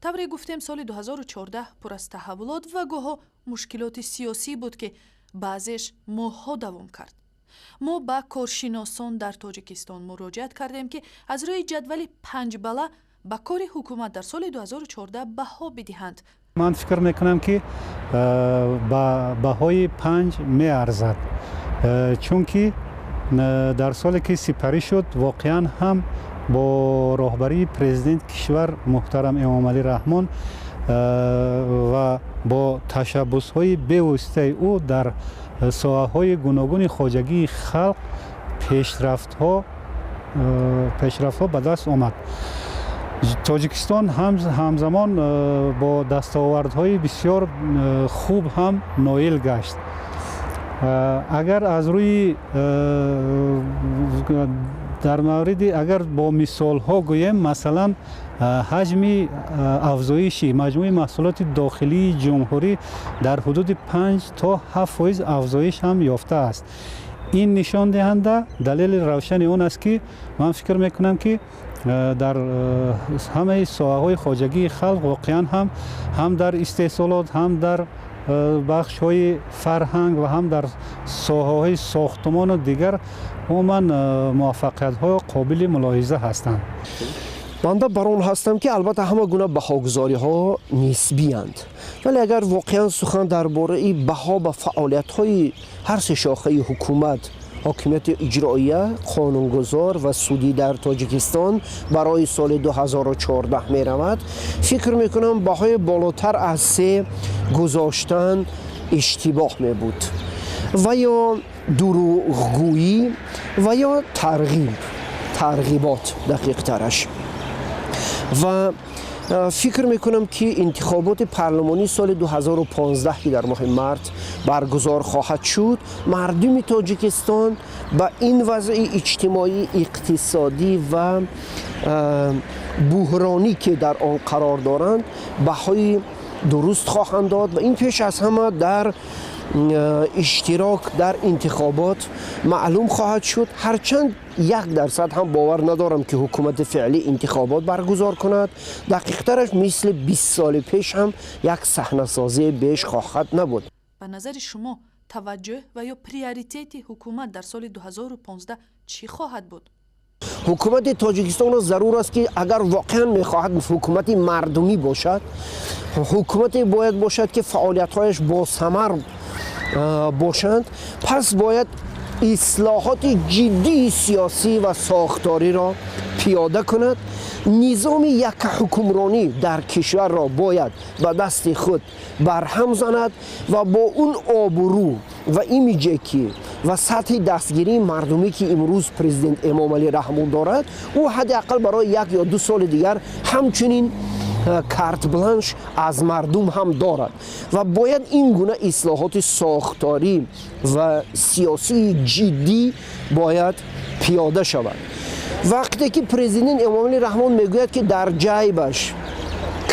Тавре гуфтем, соли 2014 пур аз таҳаввулот ва гоҳо мушкилоти сиёсӣ буд, ки баъзеш моҳҳо давом кард. Мо ба коршиносон дар Тоҷикистон муроҷиат кардем, ки аз рӯи ҷадвали панҷбала ба кори ҳукумат дар соли 2014 баҳо бидиҳанд. Ман фикр мекунам, ки ба баҳои 5 меарзад, чунки дар соле ки сипарӣ шуд, воқеан ҳам бо роҳбарии президенти кишвар муҳтарам Эмомалӣ Раҳмон ва бо ташаббусҳои бевоситаи ӯ дар соҳаҳои гуногуни хоҷагии халқ пешрафтҳо ба даст омад. Тоҷикистон ҳамзамон бо дастовардҳои бисёр хуб ҳам ноил гашт. Агар аз рӯи дар мавриди агар бо мисолҳо гӯем, масалан, ҳаҷми афзоиши маҷмӯи маҳсулоти дохилии ҷумҳурӣ дар ҳудуди 5 то 7% афзоиш ҳам ёфтааст. Ин нишондиҳанда далели равшани он аст, ки ман фикр мекунам, ки дар ҳамаи соҳаҳои хоҷагии халқ воқеан ҳам дар истеҳсолот, ҳам дар бахшҳои фарҳанг ва ҳам дар соҳаҳои сохтумону дигар умуман муваффақиятҳо қобили мулоҳиза ҳастанд. Банда бар он ҳастам, ки албатта ҳама гуна баҳогузориҳо нисбиянд, вале агар воқеан сухан дар бораи баҳо ба фаъолиятҳои ҳар се шохаи ҳукумат, ҳокимияти иҷроия, қонунгузор ва судӣ дар Тоҷикистон барои соли 2014 меравад, фикр мекунам, баҳои болотар аз 3 гузоштан иштибоҳ мебуд ва ё дурӯғгӯӣ ва ё тарғибот дақиқтараш. Ва фикр мекунам, ки интихоботи парлумонии соли 2015, ки дар моҳи март баргузор хоҳад шуд, мардуми Тоҷикистон ба ин вазъи иҷтимоӣ, иқтисодӣ ва буҳронӣ, ки дар он қарор доранд, баҳои дуруст хоҳанд дод ва ин пеш аз ҳама дар иштирок дар интихобот маълум хоҳад шуд. Ҳарчанд 1% ҳам бовар надорам, ки ҳукумати феълӣ интихобот баргузор кунад. Дақиқтараш, мисли 20 соли пеш ҳам як саҳнасозии беш хоҳад набуд. Ба назари шумо, таваҷҷӯҳ ва ё приоритети ҳукумат дар соли 2015 чӣ хоҳад буд? Ҳукумати Тоҷикистонро зарур аст, ки агар воқеан мехоҳад ҳукумати мардумӣ бошад, ҳукумате бояд бошад, ки фаъолиятҳояш босамар бошанд. Пас бояд ислоҳоти ҷиддии сиёсӣ ва сохториро пиёда кунад. Низоми якҳукмронӣ дар кишварро бояд ба дасти худ барҳам занад ва бо он обрӯ ва имиҷе ки ва сатҳи дастгирии мардумӣ, ки имрӯз президент Эмомалӣ Раҳмон дорад, ӯ ҳадди ақал барои 1 ё 2 соли дигар ҳамчунин карт-бланш аз мардум ҳам дорад ва бояд ин гуна ислоҳоти сохторӣ ва сиёсии ҷиддӣ бояд пиёда шавад. Вақте ки президент Эмомалӣ Раҳмон мегӯяд, ки дар ҷайбаш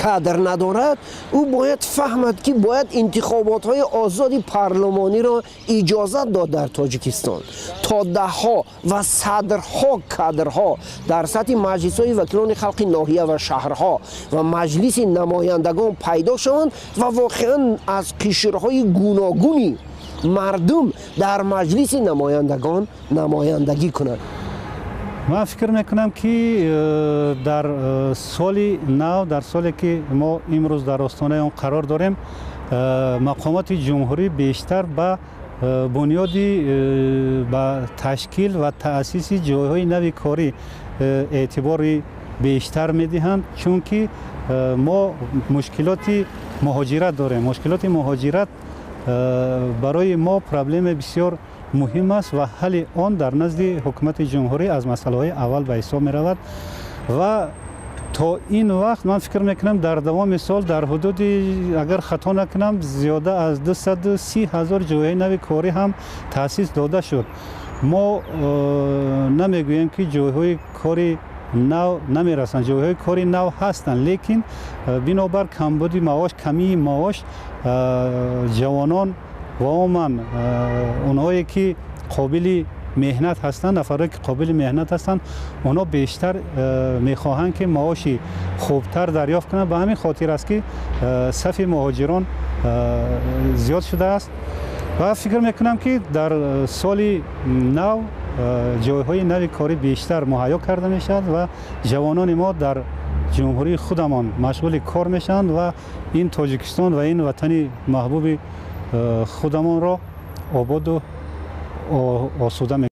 кадр надорад, ӯ бояд фаҳмад, ки бояд интихоботҳои озоди парлумониро иҷозат дод дар Тоҷикистон, то даҳҳо ва садҳо кадрҳо дар сатҳи маҷлисҳои вакилони халқи ноҳия ва шаҳрҳо ва Маҷлиси намояндагон пайдо шаванд ва воқеан аз қишрҳои гуногуни мардум дар Маҷлиси намояндагон намояндагӣ кунанд. Ман фикр мекунам, ки дар соли нав, дар соле ки мо имрӯз дар остонаи он қарор дорем, мақомоти ҷумҳурӣ бештар ба бунёди, ба ташкил ва таъсиси ҷойҳои нави корӣ эътибори бештар медиҳанд, чунки мо мушкилоти муҳоҷират дорем. Мушкилоти муҳоҷират барои мо проблемаи бисёр муҳим аст ва ҳалли он дар назди ҳукумати ҷумҳурӣ аз масъалаҳои аввал ба ҳисоб меравад. Ва то ин вақт, ман фикр мекунам, дар давоми сол дар ҳудуди, агар хато накунам, зиёда аз 230 000 ҷойҳои нави корӣ ҳам таъсис дода шуд. Мо намегӯем, ки ҷойҳои кори нав намерасанд. Ҷойҳои кори нав ҳастанд, лекин бинобар камбуди маош, камии маош, ҷавонон ва умуман онҳое ки қобили меҳнат ҳастанд, нафарое ки қобили меҳнат ҳастанд, онҳо бештар мехоҳанд, ки маоши хубтар дарёфт кунанд. Ба ҳамин хотир аст, ки сафи муҳоҷирон зиёд шудааст ва фикр мекунам, ки дар соли нав ҷойҳои нави корӣ бештар муҳайё карда мешавад ва ҷавонони мо дар ҷумҳурии худамон машғули кор мешаванд ва ин Тоҷикистон ва ин ватани маҳбуби худамонро ободу осуда.